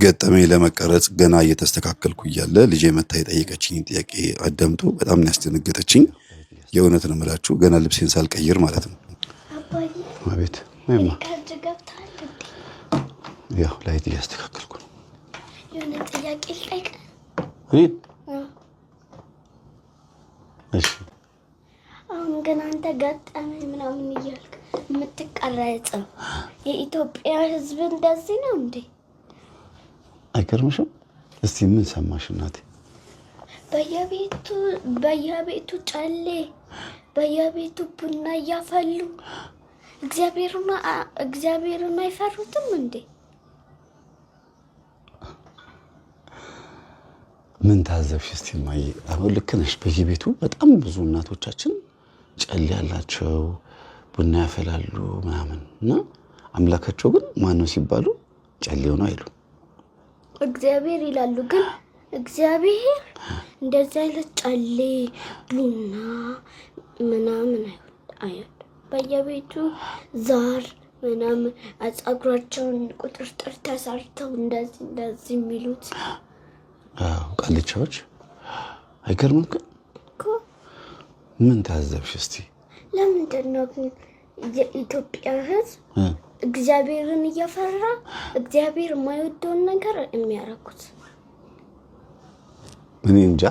ገጠመኝ ለመቀረጽ ገና እየተስተካከልኩ እያለ ልጄ መታ የጠየቀችኝን ጥያቄ አዳምጡ። በጣም ነው ያስደነገጠችኝ። የእውነት ነው የምላችሁ፣ ገና ልብሴን ሳልቀይር ማለት ነው። አባዬ። አቤት ወይማ። Record ገብተሃል እንዴ? ያው light እያስተካከልኩ ነው። የሆነ ጥያቄ ልጠይቅህ። እኔን? አዎ። እሺ። አሁን ግን አንተ ገጠመኝ ምናምን እያልክ የምትቀረጸው የኢትዮጵያ ሕዝብ እንደዚህ ነው እንዴ? አይገርምሽም? እስቲ ምን ሰማሽ እናቴ? በየቤቱ በየቤቱ ጨሌ፣ በየቤቱ ቡና እያፈሉ እግዚአብሔርን አይፈሩትም እንዴ? ምን ታዘብሽ እስቲ እማዬ? አሁን ልክ ነሽ። በየቤቱ በጣም ብዙ እናቶቻችን ጨሌ ያላቸው፣ ቡና ያፈላሉ ምናምን እና አምላካቸው ግን ማነው ሲባሉ ጨሌው ነው አይሉ። እግዚአብሔር ይላሉ። ግን እግዚአብሔር እንደዚህ አይነት ጨሌ፣ ቡና ምናምን አይወድም። በየቤቱ ዛር ምናምን፣ ጸጉራቸውን ቁጥርጥር ተሰርተው እንደዚህ እንደዚህ የሚሉት። አዎ፣ ቃልቻዎች አይገርምም? ግን እኮ። ምን ታዘብሽ እስቲ? ለምንድን ነው ግን የኢትዮጵያ ሕዝብ እግዚአብሔርን እየፈራ እግዚአብሔር የማይወደውን ነገር የሚያደርጉት? እኔ እንጃ።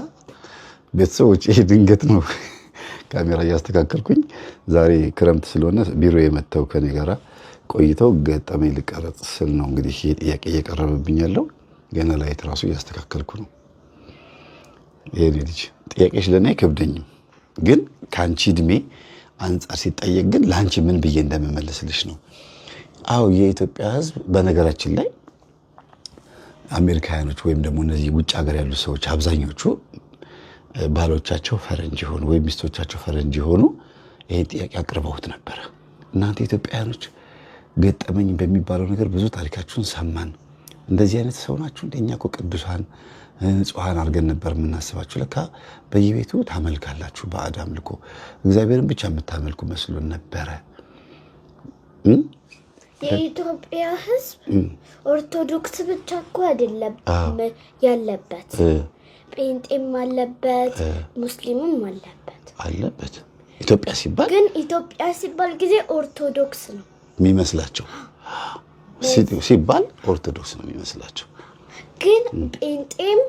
ቤተሰቦች፣ ይሄ ድንገት ነው። ካሜራ እያስተካከልኩኝ ዛሬ ክረምት ስለሆነ ቢሮ የመጥተው ከኔ ጋራ ቆይተው ገጠመኝ ልቀረጽ ስል ነው እንግዲህ ይሄ ጥያቄ እየቀረበብኝ ያለው። ገና light ራሱ እያስተካከልኩ ነው። ይሄ ልጅ ጥያቄሽ ለእኔ አይከብደኝም፣ ግን ከአንቺ እድሜ አንጻር ሲጠየቅ ግን ለአንቺ ምን ብዬ እንደምመልስልሽ ነው። አዎ፣ የኢትዮጵያ ሕዝብ በነገራችን ላይ አሜሪካውያኖች ወይም ደግሞ እነዚህ ውጭ ሀገር ያሉ ሰዎች አብዛኞቹ ባሎቻቸው ፈረንጅ የሆኑ ወይም ሚስቶቻቸው ፈረንጅ የሆኑ ይሄን ጥያቄ አቅርበውት ነበረ። እናንተ ኢትዮጵያውያኖች ገጠመኝ በሚባለው ነገር ብዙ ታሪካችሁን ሰማን። እንደዚህ አይነት ሰው ናችሁ? እንደኛ እኮ ቅዱሳን ንጹሐን አድርገን ነበር የምናስባችሁ። ለካ በየቤቱ ታመልካላችሁ ባዕድ አምልኮ፣ እግዚአብሔርን ብቻ የምታመልኩ መስሎን ነበረ። የኢትዮጵያ ሕዝብ ኦርቶዶክስ ብቻ እኮ አይደለም ያለበት፣ ጴንጤም አለበት፣ ሙስሊምም አለበት። አለበት። ኢትዮጵያ ሲባል ግን ኢትዮጵያ ሲባል ጊዜ ኦርቶዶክስ ነው የሚመስላቸው፣ ሲባል ኦርቶዶክስ ነው የሚመስላቸው። ግን ጴንጤም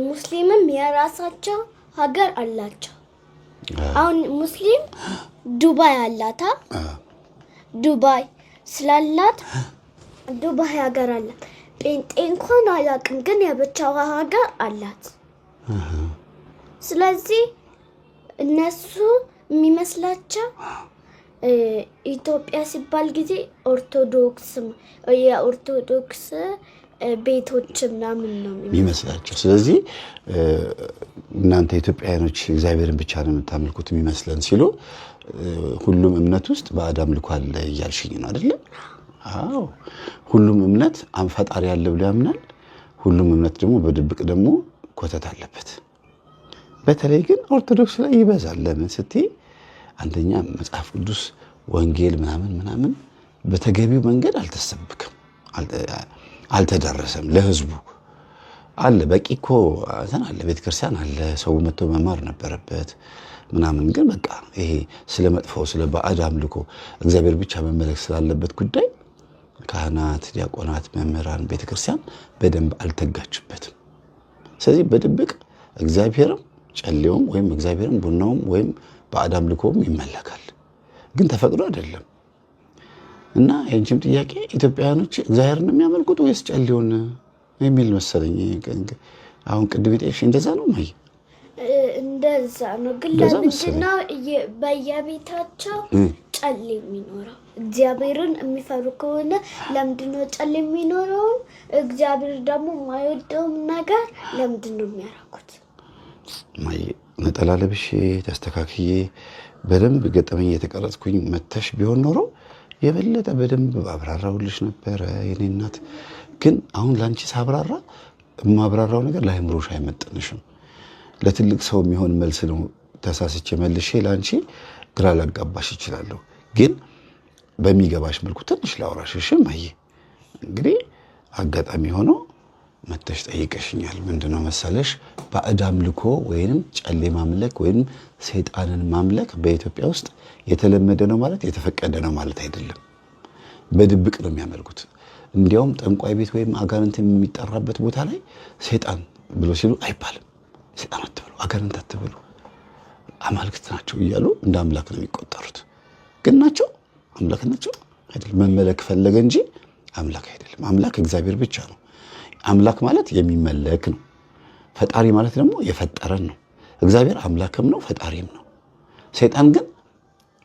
ሙስሊምም የራሳቸው ሀገር አላቸው። አሁን ሙስሊም ዱባይ አላታ፣ ዱባይ ስላላት ዱባይ ሀገር አላት። ጴንጤ እንኳን አላውቅም፣ ግን የብቻዋ ሀገር አላት። ስለዚህ እነሱ የሚመስላቸው ኢትዮጵያ ሲባል ጊዜ ኦርቶዶክስ፣ የኦርቶዶክስ ቤቶች ምናምን ነው የሚመስላቸው። ስለዚህ እናንተ ኢትዮጵያውያኖች እግዚአብሔርን ብቻ ነው የምታመልኩት የሚመስለን ሲሉ ሁሉም እምነት ውስጥ ባዕድ አምልኮ አለ እያልሽኝ ነው አይደለ? አዎ። ሁሉም እምነት ፈጣሪ አለ ብሎ ያምናል። ሁሉም እምነት ደግሞ በድብቅ ደግሞ ኮተት አለበት። በተለይ ግን ኦርቶዶክስ ላይ ይበዛል። ለምን ስትይ አንደኛ መጽሐፍ ቅዱስ፣ ወንጌል ምናምን ምናምን በተገቢው መንገድ አልተሰበከም፣ አልተደረሰም ለህዝቡ። አለ፣ በቂ እኮ እንትን አለ፣ ቤተክርስቲያን አለ፣ ሰው መጥቶ መማር ነበረበት ምናምን። ግን በቃ ይሄ ስለ መጥፎ፣ ስለ ባዕድ አምልኮ፣ እግዚአብሔር ብቻ መመለክ ስላለበት ጉዳይ ካህናት፣ ዲያቆናት፣ መምህራን፣ ቤተክርስቲያን በደንብ አልተጋችበትም። ስለዚህ በድብቅ እግዚአብሔርም ጨሌውም ወይም እግዚአብሔርም ቡናውም ወይም ባዕድ አምልኮውም ይመለካል፣ ግን ተፈቅዶ አይደለም። እና የአንቺም ጥያቄ ኢትዮጵያውያኖች እግዚአብሔርን የሚያመልኩት ወይስ ጨሌውን የሚል መሰለኝ። አሁን ቅድም የጠየቅሽኝ እንደዛ ነው ማየ? እንደዛ ነው። ግን እንደዛ። ለምንድን ነው በየቤታቸው ጨሌ የሚኖረው? እግዚአብሔርን የሚፈሩ ከሆነ ለምንድን ነው ጨሌ የሚኖረው? እግዚአብሔር ደግሞ የማይወደውም ነገር ለምንድን ነው የሚያደርጉት? ማየ፣ ነጠላ ለብሼ ተስተካክዬ በደንብ ገጠመኝ እየተቀረጽኩኝ መተሽ ቢሆን ኖሮ የበለጠ በደንብ አብራራውልሽ ነበረ የኔ እናት። ግን አሁን ለአንቺ ሳብራራ የማብራራው ነገር ለአእምሮሽ አይመጥንሽም። ለትልቅ ሰው የሚሆን መልስ ነው። ተሳስቼ መልሼ ለአንቺ ግራ ላጋባሽ ይችላለሁ። ግን በሚገባሽ መልኩ ትንሽ ላውራሽ። እሺ እማዬ? እንግዲህ አጋጣሚ ሆኖ መተሽ ጠይቀሽኛል። ምንድነው መሰለሽ፣ ባዕድ አምልኮ ወይንም ጨሌ ማምለክ ወይንም ሰይጣንን ማምለክ በኢትዮጵያ ውስጥ የተለመደ ነው ማለት የተፈቀደ ነው ማለት አይደለም። በድብቅ ነው የሚያመልኩት። እንዲያውም ጠንቋይ ቤት ወይም አጋንንት የሚጠራበት ቦታ ላይ ሰይጣን ብሎ ሲሉ አይባልም። ሰይጣን አትበሉ፣ አጋንንት አትበሉ፣ አማልክት ናቸው እያሉ እንደ አምላክ ነው የሚቆጠሩት። ግን ናቸው አምላክ ናቸው አይደለም። መመለክ ፈለገ እንጂ አምላክ አይደለም። አምላክ እግዚአብሔር ብቻ ነው። አምላክ ማለት የሚመለክ ነው። ፈጣሪ ማለት ደግሞ የፈጠረን ነው። እግዚአብሔር አምላክም ነው ፈጣሪም ነው። ሰይጣን ግን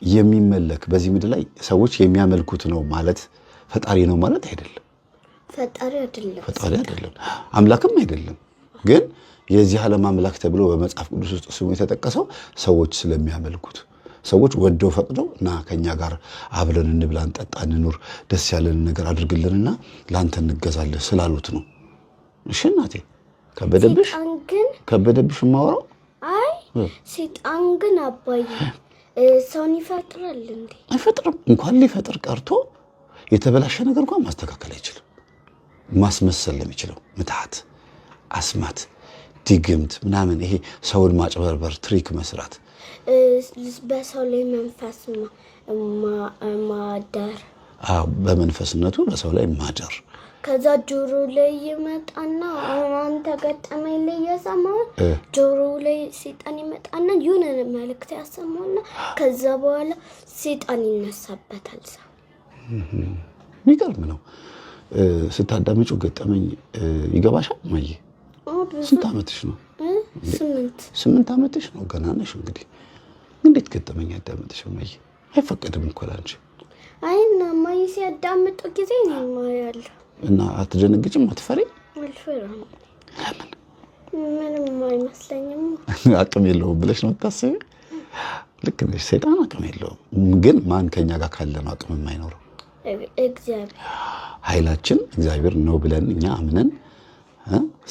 የሚመለክ በዚህ ምድር ላይ ሰዎች የሚያመልኩት ነው ማለት ፈጣሪ ነው ማለት አይደለም። ፈጣሪ አይደለም። ፈጣሪ አይደለም፣ አምላክም አይደለም። ግን የዚህ ዓለም አምላክ ተብሎ በመጽሐፍ ቅዱስ ውስጥ ስሙ የተጠቀሰው ሰዎች ስለሚያመልኩት፣ ሰዎች ወደው ፈቅደው እና ከኛ ጋር አብረን እንብላ፣ እንጠጣ፣ እንኑር፣ ደስ ያለን ነገር አድርግልንና ለአንተ እንገዛለን ስላሉት ነው። እሺ እናቴ፣ ከበደብሽ? ሰይጣን ግን ከበደብሽ የማወራው? አይ፣ ሰይጣን ግን አባዬ ሰውን ይፈጥራል እንዴ? አይፈጥርም። እንኳን ሊፈጥር ቀርቶ የተበላሸ ነገር እንኳን ማስተካከል አይችልም። ማስመሰል ነው የሚችለው። ምትሃት፣ አስማት፣ ድግምት ምናምን፣ ይሄ ሰውን ማጭበርበር፣ trick መስራት። በሰው ላይ መንፈስ ማደር። አዎ፣ በመንፈስነቱ በሰው ላይ ማደር። ከዛ ጆሮ ላይ ይመጣና፣ አሁን አንተ ገጠመኝ ላይ የሰማውን፣ ጆሮ ላይ ሰይጣን ይመጣና የሆነ መልእክት ያሰማውና ከዛ በኋላ ሰይጣን ይነሳበታል ሰው። የሚገርም ነው። ስታዳምጪው ገጠመኝ ይገባሻል? ማየ። ብዙ። ስንት ዓመትሽ ነው? 8። 8 ዓመትሽ ነው። ገና ነሽ። እንግዲህ እንዴት ገጠመኝ ያዳመጥሽ ማየ? አይፈቀድም እኮ ላንቺ። አይ፣ እና እማዬ ሲያዳምጡ ጊዜ እኔ እማያለሁ። እና አትደነግጭም? አትፈሪም? አልፈራም። ለምን? ምንም አይመስለኝም። አቅም የለውም ብለሽ ነው የምታስቢው? ልክ ነሽ። ሰይጣን አቅም የለውም። ግን ማን ከኛ ጋር ካለ ነው አቅም የማይኖረው? እግዚአብሔር። ኃይላችን እግዚአብሔር ነው ብለን እኛ አምነን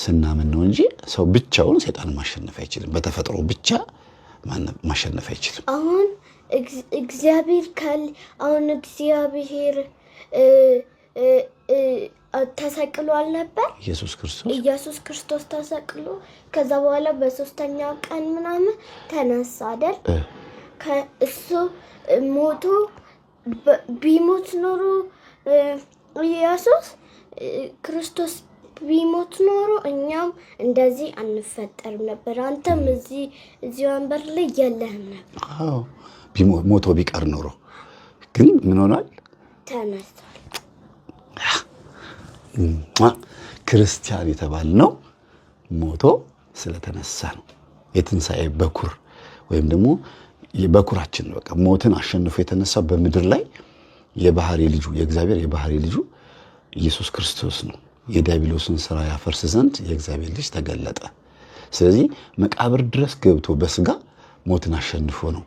ስናምን ነው እንጂ ሰው ብቻውን ሰይጣን ማሸነፍ አይችልም። በተፈጥሮ ብቻ ማሸነፍ አይችልም። አሁን እግዚአብሔር ካል አሁን እግዚአብሔር ተሰቅሎ አልነበር? ኢየሱስ ክርስቶስ። ኢየሱስ ክርስቶስ ተሰቅሎ ከዛ በኋላ በሶስተኛው ቀን ምናምን ተነሳ አይደል? እሱ ሞቶ ቢሞት ኖሮ፣ ኢየሱስ ክርስቶስ ቢሞት ኖሮ እኛም እንደዚህ አንፈጠርም ነበር። አንተም እዚህ ወንበር ላይ የለህም ነበር። አዎ፣ ሞቶ ቢቀር ኖሮ ግን ምን ሆኗል? ተነስቷል። ክርስቲያን የተባልነው ሞቶ ስለተነሳ ነው። የትንሣኤ በኩር ወይም ደግሞ በኩራችን፣ በቃ ሞትን አሸንፎ የተነሳው በምድር ላይ የባህሪ ልጁ፣ የእግዚአብሔር የባህሪ ልጁ ኢየሱስ ክርስቶስ ነው። የዲያብሎስን ስራ ያፈርስ ዘንድ የእግዚአብሔር ልጅ ተገለጠ። ስለዚህ መቃብር ድረስ ገብቶ በስጋ ሞትን አሸንፎ ነው።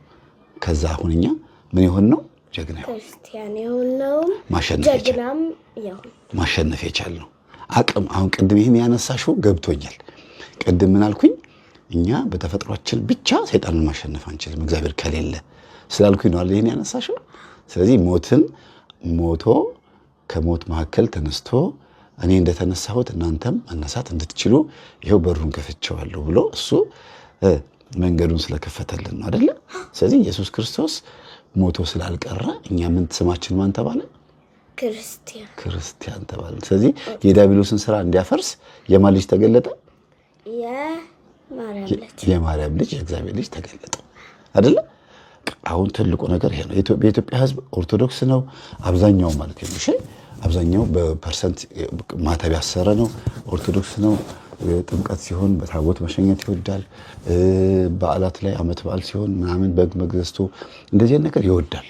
ከዛ አሁን እኛ ምን የሆን ነው? ጀግና ይሆን ክርስቲያን የሆነውም ማሸነፍ የቻል ጀግናም የሆን ማሸነፍ የቻልነው አቅም። አሁን ቅድም ይህን ያነሳሽው ገብቶኛል። ቅድም ምን አልኩኝ? እኛ በተፈጥሯችን ብቻ ሰይጣንን ማሸነፍ አንችልም እግዚአብሔር ከሌለ ስላልኩኝ ነው አይደል ይህን ያነሳሽው። ስለዚህ ሞትን ሞቶ ከሞት መካከል ተነስቶ እኔ እንደተነሳሁት እናንተም መነሳት እንድትችሉ ይኸው በሩን ከፍቼዋለሁ ብሎ እሱ መንገዱን ስለከፈተልን ነው አይደለ? ስለዚህ ኢየሱስ ክርስቶስ ሞቶ ስላልቀረ እኛ ምን ስማችን ማን ተባለ? ክርስቲያን። ክርስቲያን ተባለ። ስለዚህ የዲያብሎስን ስራ እንዲያፈርስ የማን ልጅ ተገለጠ? የማርያም ልጅ። የማርያም ልጅ፣ የእግዚአብሔር ልጅ ተገለጠ አይደለ? አሁን ትልቁ ነገር ይሄ ነው። የኢትዮጵያ ሕዝብ ኦርቶዶክስ ነው አብዛኛው ማለት ነው። እሺ፣ አብዛኛው በ percent ማተብ ያሰረ ነው፣ ኦርቶዶክስ ነው። ጥምቀት ሲሆን በታቦት መሸኘት ይወዳል። በዓላት ላይ፣ ዓመት በዓል ሲሆን ምናምን በግ መግዘዝቶ እንደዚህ አይነት ነገር ይወዳል።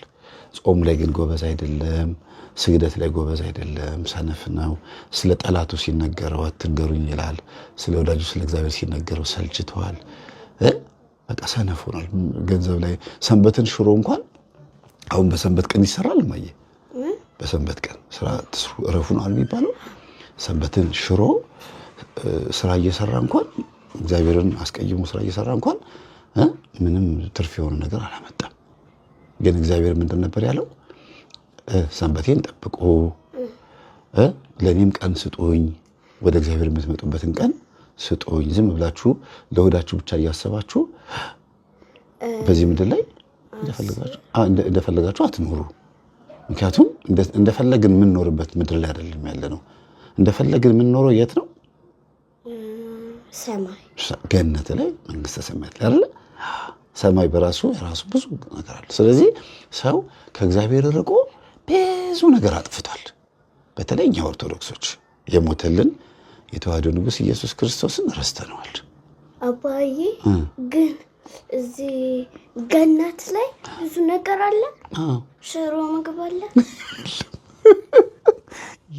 ጾም ላይ ግን ጎበዝ አይደለም። ስግደት ላይ ጎበዝ አይደለም። ሰነፍ ነው። ስለ ጠላቱ ሲነገረው አትንገሩኝ ይላል። ስለ ወዳጁ ስለ እግዚአብሔር ሲነገረው ሰልችተዋል። በቃ ሰነፍ ሆኗል። ገንዘብ ላይ ሰንበትን ሽሮ እንኳን፣ አሁን በሰንበት ቀን ይሰራል እማዬ? በሰንበት ቀን ስራ ትስሩ እረፉ ነው የሚባለው። ሰንበትን ሽሮ ስራ እየሰራ እንኳን፣ እግዚአብሔርን አስቀይሞ ስራ እየሰራ እንኳን ምንም ትርፍ የሆነ ነገር አላመጣም። ግን እግዚአብሔር ምንድን ነበር ያለው? ሰንበቴን ጠብቁ፣ ለእኔም ቀን ስጡኝ፣ ወደ እግዚአብሔር የምትመጡበትን ቀን ስጡኝ። ዝም ብላችሁ ለሆዳችሁ ብቻ እያሰባችሁ በዚህ ምድር ላይ እንደፈለጋችሁ አትኖሩ። ምክንያቱም እንደፈለግን የምንኖርበት ምድር ላይ አይደለም ያለ ነው። እንደፈለግን የምንኖረው የት ነው? ሰማይ፣ ገነት ላይ፣ መንግስተ ሰማያት ላይ አይደለ? ሰማይ በራሱ የራሱ ብዙ ነገር አለ። ስለዚህ ሰው ከእግዚአብሔር ርቆ ብዙ ነገር አጥፍቷል። በተለይ እኛ ኦርቶዶክሶች የሞተልን የተዋህዶ ንጉሥ ኢየሱስ ክርስቶስን ረስተነዋል። አባዬ ግን እዚህ ገነት ላይ ብዙ ነገር አለ። ሽሮ ምግብ አለ።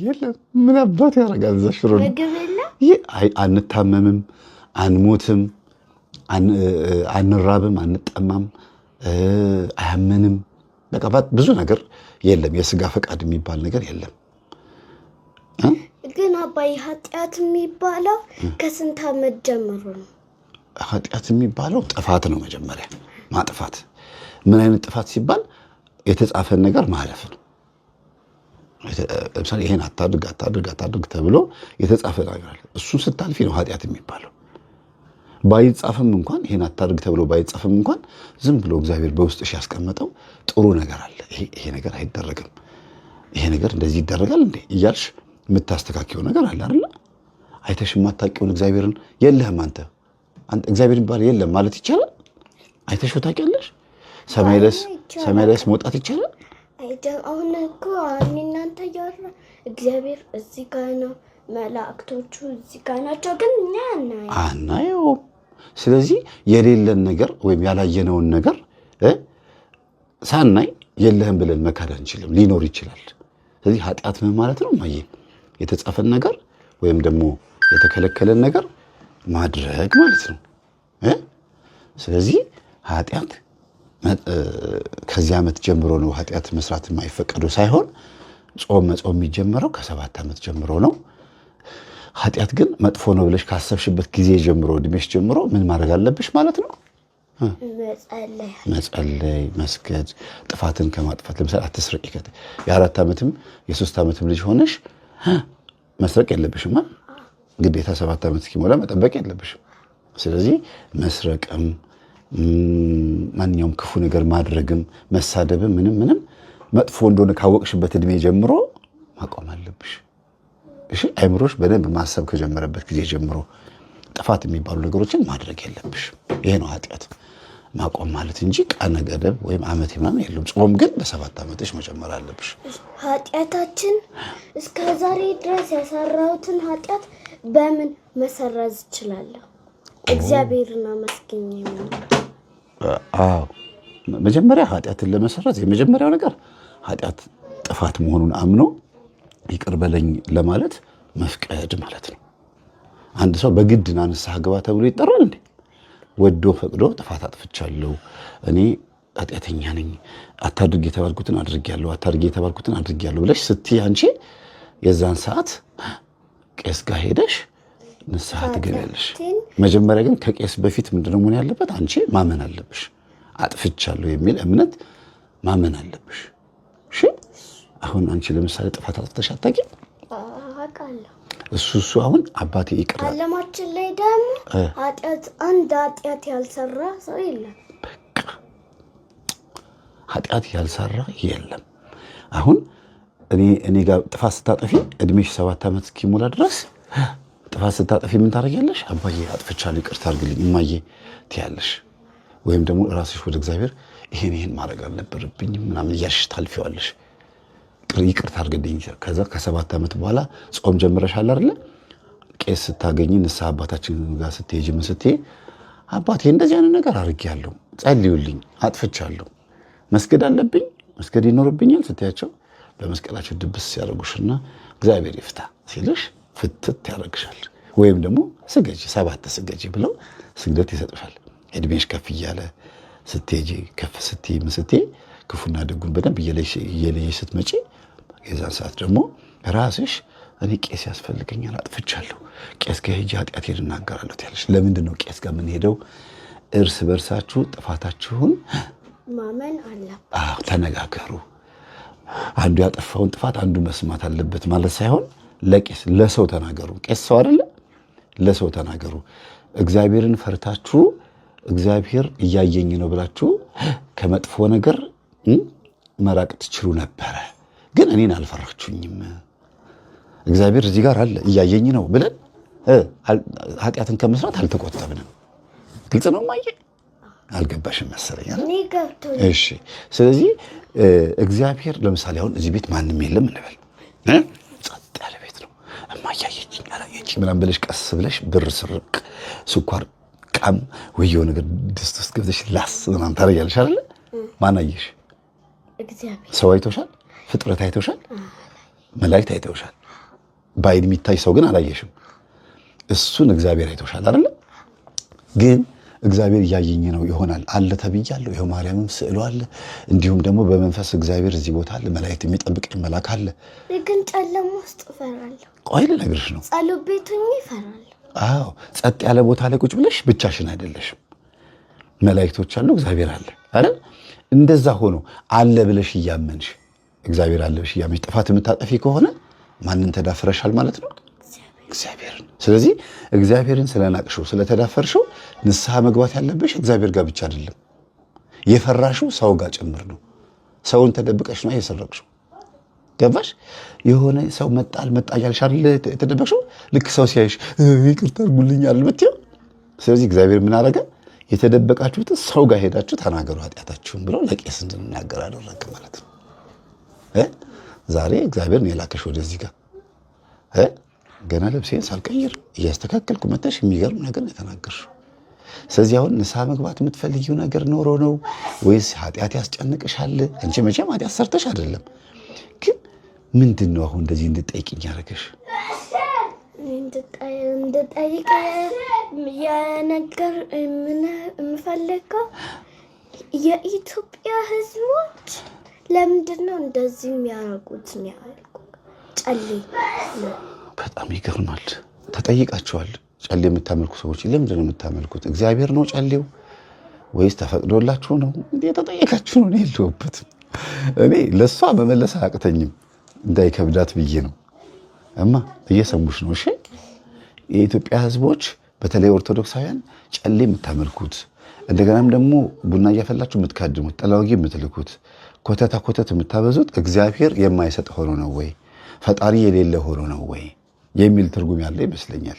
የለም፣ ምን አባት ያደርጋል እዛ ሽሮ ምግብ የለም። አንታመምም፣ አንሞትም፣ አንራብም፣ አንጠማም፣ አያመንም። በቃ ብዙ ነገር የለም። የስጋ ፈቃድ የሚባል ነገር የለም። ግን አባዬ ኃጢአት የሚባለው ከስንት ዓመት ጀምሮ ነው? ኃጢአት የሚባለው ጥፋት ነው። መጀመሪያ ማጥፋት። ምን አይነት ጥፋት ሲባል የተጻፈን ነገር ማለፍ ነው። ለምሳሌ ይሄን አታድርግ አታድርግ አታድርግ ተብሎ የተጻፈ ነገር አለ። እሱን ስታልፊ ነው ኃጢአት የሚባለው። ባይጻፍም እንኳን ይሄን አታድርግ ተብሎ ባይጻፍም እንኳን ዝም ብሎ እግዚአብሔር በውስጥሽ ያስቀመጠው ጥሩ ነገር አለ። ይሄ ነገር አይደረግም፣ ይሄ ነገር እንደዚህ ይደረጋል እንዴ እያልሽ የምታስተካክዪው ነገር አለ አይደለ? አይተሽ የማታውቂውን እግዚአብሔርን የለህም አንተ እግዚአብሔር የሚባል የለም ማለት ይቻላል? አይተሽው ታውቂያለሽ? ሰማይ ላይስ መውጣት ይቻላል? አሁን እኮ እናንተ እያወራ እግዚአብሔር እዚህ ጋ ነው፣ መላእክቶቹ እዚህ ጋ ናቸው፣ ግን እኛ አናየውም። ስለዚህ የሌለን ነገር ወይም ያላየነውን ነገር ሳናይ የለህም ብለን መካድ አንችልም። ሊኖር ይችላል። ስለዚህ ኃጢአት ምን ማለት ነው? ማየ የተጻፈን ነገር ወይም ደግሞ የተከለከለን ነገር ማድረግ ማለት ነው። ስለዚህ ኃጢአት ከዚህ ዓመት ጀምሮ ነው ኃጢአት መስራት የማይፈቀደው ሳይሆን ጾም መጾም የሚጀመረው ከ7 ዓመት ጀምሮ ነው። ኃጢአት ግን መጥፎ ነው ብለሽ ካሰብሽበት ጊዜ ጀምሮ እድሜሽ ጀምሮ ምን ማድረግ አለብሽ ማለት ነው? መጸለይ፣ መስገድ፣ ጥፋትን ከማጥፋት ለምሳሌ አትስረቂ። የ4 ዓመትም የ3 ዓመትም ልጅ ሆነሽ መስረቅ የለብሽም። ግዴታ 7 ዓመት እስኪሞላ መጠበቅ የለብሽም። ስለዚህ መስረቅም ማንኛውም ክፉ ነገር ማድረግም መሳደብም ምንም ምንም መጥፎ እንደሆነ ካወቅሽበት እድሜ ጀምሮ ማቆም አለብሽ። እሺ፣ አይምሮሽ በደንብ ማሰብ ከጀመረበት ጊዜ ጀምሮ ጥፋት የሚባሉ ነገሮችን ማድረግ የለብሽም። ይሄ ነው ኃጢአት ማቆም ማለት እንጂ ቀነ ገደብ ወይም ዓመት ምናምን የለም። ጾም ግን በ7 ዓመትሽ መጨመር አለብሽ። ኃጢአታችን እስከ ዛሬ ድረስ ያሰራሁትን ኃጢአት በምን መሰረዝ እችላለሁ? እግዚአብሔርን አመስግኜ ነው። አዎ፣ መጀመሪያ ኃጢአትን ለመሰረዝ የመጀመሪያው ነገር ኃጢአት ጥፋት መሆኑን አምኖ ይቅር በለኝ ለማለት መፍቀድ ማለት ነው። አንድ ሰው በግድ ና ንስሐ ግባ ተብሎ ይጠራል እንዴ? ወዶ ፈቅዶ ጥፋት አጥፍቻለሁ፣ እኔ ኃጢአተኛ ነኝ፣ አታድርግ የተባልኩትን አድርጌያለሁ፣ አታድርግ የተባልኩትን አድርጌያለሁ ብለሽ ስትይ አንቺ የዛን ሰዓት ቄስ ጋር ሄደሽ ንስሐ ትገቢያለሽ። መጀመሪያ ግን ከቄስ በፊት ምንድነው መሆን ያለበት? አንቺ ማመን አለብሽ። አጥፍቻለሁ የሚል እምነት ማመን አለብሽ። እሺ፣ አሁን አንቺ ለምሳሌ ጥፋት አጥፍተሽ አታውቂም? አውቃለሁ። እሱ አሁን አባቴ ይቅር። ዓለማችን ላይ ደግሞ ኃጢአት አንድ ኃጢአት ያልሰራ ሰው የለም። በቃ ኃጢአት ያልሰራ የለም። አሁን እኔ ጋር ጥፋት ስታጠፊ እድሜሽ 7 ዓመት እስኪሞላ ድረስ ጥፋት ስታጠፊ ምን ታደርጊያለሽ? አባዬ አጥፍቻለሁ ይቅርታ አድርግልኝ እማዬ ትያለሽ። ወይም ደግሞ ራስሽ ወደ እግዚአብሔር ይሄን ይሄን ማድረግ አልነበረብኝም ምናምን እያልሽ ታልፊዋለሽ። ይቅርታ አድርግልኝ። ከዛ ከ7 ዓመት በኋላ ጾም ጀምረሻል አይደለ? ቄስ ስታገኝ ንስሐ አባታችን ጋር ስትሄጂ ምን ስትይ አባቴ እንደዚህ አይነት ነገር አድርጌያለሁ፣ ጸልዩልኝ፣ አጥፍቻለሁ፣ መስገድ አለብኝ፣ መስገድ ይኖርብኛል ስትያቸው በመስቀላቸው ድብስ ያደርጉሽና እግዚአብሔር ይፍታ ሲልሽ ፍትት ያደርግሻል። ወይም ደግሞ ስገጂ 7 ስገጂ ብለው ስግደት ይሰጡሻል። እድሜሽ ከፍ እያለ ስትሄጂ ከፍ ስትይ ምን ስትይ ክፉና ደጉን በደንብ እየለየሽ ስትመጪ የዛን ሰዓት ደግሞ ራስሽ እኔ ቄስ ያስፈልገኛል፣ አጥፍቻለሁ፣ ቄስ ጋር ሄጄ ኃጢአቴን እናገራለሁ ትያለሽ። ለምንድን ነው ቄስ ጋር የምንሄደው? እርስ በርሳችሁ ጥፋታችሁን ማመን አለበት። አዎ፣ ተነጋገሩ። አንዱ ያጠፋውን ጥፋት አንዱ መስማት አለበት ማለት ሳይሆን ለቄስ ለሰው ተናገሩ። ቄስ ሰው አይደለ? ለሰው ተናገሩ። እግዚአብሔርን ፈርታችሁ እግዚአብሔር እያየኝ ነው ብላችሁ ከመጥፎ ነገር መራቅ ትችሉ ነበረ። ግን እኔን አልፈራችሁኝም። እግዚአብሔር እዚህ ጋር አለ እያየኝ ነው ብለን ኃጢአትን ከመስራት አልተቆጠብንም። ግልጽ ነው ማየ? አልገባሽም መሰለኝ። እሺ። ስለዚህ እግዚአብሔር ለምሳሌ አሁን እዚህ ቤት ማንም የለም እንበል፣ ጸጥ ያለ ቤት ነው። እማዬ አየችኝ አላየችኝ ምናምን ብለሽ ቀስ ብለሽ ብር ስርቅ፣ ስኳር ቃም ወይ የሆነ ነገር ድስት ውስጥ ገብተሽ ላስ ምናምን ታደርጊያለሽ አይደለ? ማን አየሽ? ሰው አይቶሻል? ፍጥረት አይቶሻል? መላእክት አይተውሻል። በዓይን የሚታይ ሰው ግን አላየሽም። እሱን እግዚአብሔር አይቶሻል አይደለ? ግን እግዚአብሔር እያየኝ ነው ይሆናል አለ ተብያለሁ። ይኸው ማርያምም ስዕሉ አለ። እንዲሁም ደግሞ በመንፈስ እግዚአብሔር እዚህ ቦታ አለ፣ መላእክት የሚጠብቀኝ መልአክ አለ። ግን ጨለማ ውስጥ እፈራለሁ። ቆይ ልነግርሽ ነው። ጸሎት ቤት ሆኜ እፈራለሁ። አዎ፣ ጸጥ ያለ ቦታ ላይ ቁጭ ብለሽ ብቻሽን አይደለሽም። መላእክቶች አሉ፣ እግዚአብሔር አለ አይደል? እንደዛ ሆኖ አለ ብለሽ እያመንሽ እግዚአብሔር አለ ብለሽ እያመንሽ ጥፋት የምታጠፊ ከሆነ ማንን ተዳፍረሻል ማለት ነው? እግዚአብሔርን። ስለዚህ እግዚአብሔርን ስለናቅሽው ስለተዳፈርሽው ንስሐ መግባት ያለብሽ እግዚአብሔር ጋር ብቻ አይደለም፣ የፈራሽው ሰው ጋር ጭምር ነው። ሰውን ተደብቀሽ ነው የሰረቅሽው። ገባሽ? የሆነ ሰው መጣ አልመጣ እያልሽ አይደል የተደበቅሽው? ልክ ሰው ሲያይሽ ይቅርታ አድርጉልኝ አይደል የምትይው? ስለዚህ እግዚአብሔር ምን አደረገ? የተደበቃችሁትን ሰው ጋር ሄዳችሁ ተናገሩ ኃጢአታችሁን ብለው ለቄስ እንድንናገር አደረገ ማለት ነው። ዛሬ እግዚአብሔር ነው የላከሽ ወደዚህ ጋር። ገና ልብሴን ሳልቀይር እያስተካከልኩ መተሽ የሚገርም ነገር ነው የተናገርሽው። ስለዚህ አሁን ንስሐ መግባት የምትፈልጊው ነገር ኖሮ ነው ወይስ ኃጢአት ያስጨንቅሻል? አንቺ መቼም ኃጢአት ሰርተሽ አይደለም፣ ግን ምንድን ነው አሁን እንደዚህ እንድጠይቅኝ ያደረገሽ? እንድጠይቅ የነገር የምፈልገው የኢትዮጵያ ሕዝቦች ለምንድን ነው እንደዚህ የሚያደርጉት ነው ያልኩት። ጨሌ በጣም ይገርማል። ተጠይቃችኋል። ጨሌ የምታመልኩ ሰዎች ለምንድን ነው የምታመልኩት? እግዚአብሔር ነው ጨሌው ወይስ ተፈቅዶላችሁ ነው? እንዴ ተጠይቃችሁ ነው? እኔ የለሁበትም። እኔ ለእሷ መመለስ አያቅተኝም እንዳይከብዳት ብዬ ነው። እማ እየሰሙሽ ነው? እሺ የኢትዮጵያ ሕዝቦች በተለይ ኦርቶዶክሳውያን ጨሌ የምታመልኩት እንደገናም ደግሞ ቡና እያፈላችሁ የምትካድሙት፣ ጥላ ወጊ የምትልኩት፣ ኮተታ ኮተት የምታበዙት እግዚአብሔር የማይሰጥ ሆኖ ነው ወይ ፈጣሪ የሌለ ሆኖ ነው ወይ የሚል ትርጉም ያለ ይመስለኛል።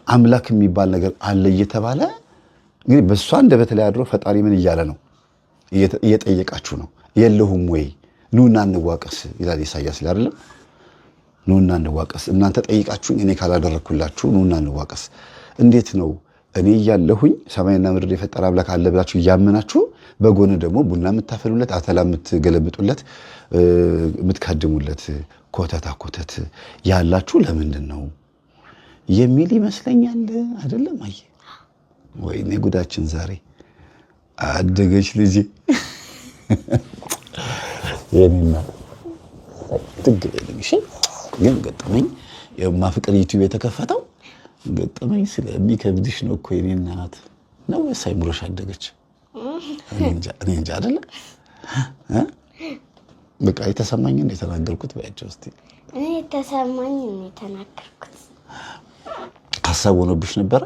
አምላክ የሚባል ነገር አለ እየተባለ እንግዲህ በእሷ አንደበት ላይ አድሮ ፈጣሪ ምን እያለ ነው? እየጠየቃችሁ ነው። የለሁም ወይ ኑና እንዋቀስ ይላል ኢሳያስ ላይ አይደለም? ኑና እንዋቀስ፣ እናንተ ጠይቃችሁኝ እኔ ካላደረግኩላችሁ ኑና እንዋቀስ። እንዴት ነው እኔ እያለሁኝ ሰማይና ምድር የፈጠረ አምላክ አለ ብላችሁ እያመናችሁ በጎን ደግሞ ቡና የምታፈሉለት፣ አተላ የምትገለብጡለት፣ የምትካድሙለት ኮተታ ኮተት ያላችሁ ለምንድን ነው የሚል ይመስለኛል። አይደለም? አየ ወይኔ ጉዳችን ዛሬ አደገች ልጄ። የኔና ትግበልኝ። እሺ ግን ገጠመኝ የማፍቅር ዩቲዩብ የተከፈተው ገጠመኝ ስለሚከብድሽ ነው እኮ የኔ እናት። ነው ወይስ አይምሮሽ አደገች? እኔ እንጃ። አይደለ በቃ የተሰማኝን የተናገርኩት በያቸው እስኪ። እኔ የተሰማኝን የተናገርኩት። ሀሳብ ሆኖብሽ ነበረ?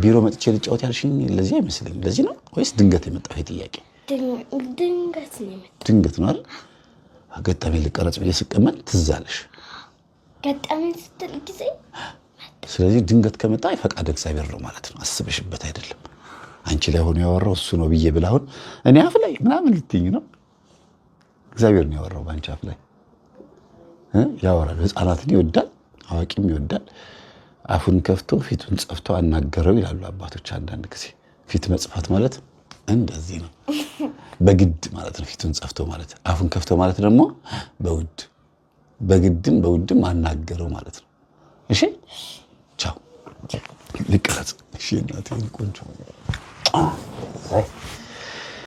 ቢሮ መጥቼ ልጫወት ያልሽኝ ለዚህ አይመስለኝም። ለዚህ ነው ወይስ ድንገት የመጣው ይሄ ጥያቄ? ድንገት ነው የመጣው። ድንገት ነው አይደል? ገጠመኝ ልቀረጽ ብዬ ስቀመጥ ትዝ አለሽ። ገጠመኝ ስትል ጊዜ። ስለዚህ ድንገት ከመጣ የፈቃደ እግዚአብሔር ነው ማለት ነው። አስበሽበት አይደለም። አንቺ ላይ ሆኖ ያወራው እሱ ነው ብዬ ብላ አሁን እኔ አፍ ላይ ምናምን ልትይኝ ነው። እግዚአብሔር ነው ያወራው በአንቺ አፍ ላይ ያወራል። ሕፃናትን ይወዳል፣ አዋቂም ይወዳል። አፉን ከፍቶ ፊቱን ጸፍቶ አናገረው ይላሉ አባቶች። አንዳንድ ጊዜ ፊት መጽፋት ማለት እንደዚህ ነው፣ በግድ ማለት ነው። ፊቱን ጸፍቶ ማለት አፉን ከፍቶ ማለት ደግሞ በውድ በግድም በውድም አናገረው ማለት ነው። እሺ ቻው፣ ልቀረጽ። እሺ እናቴ ቆንጆ።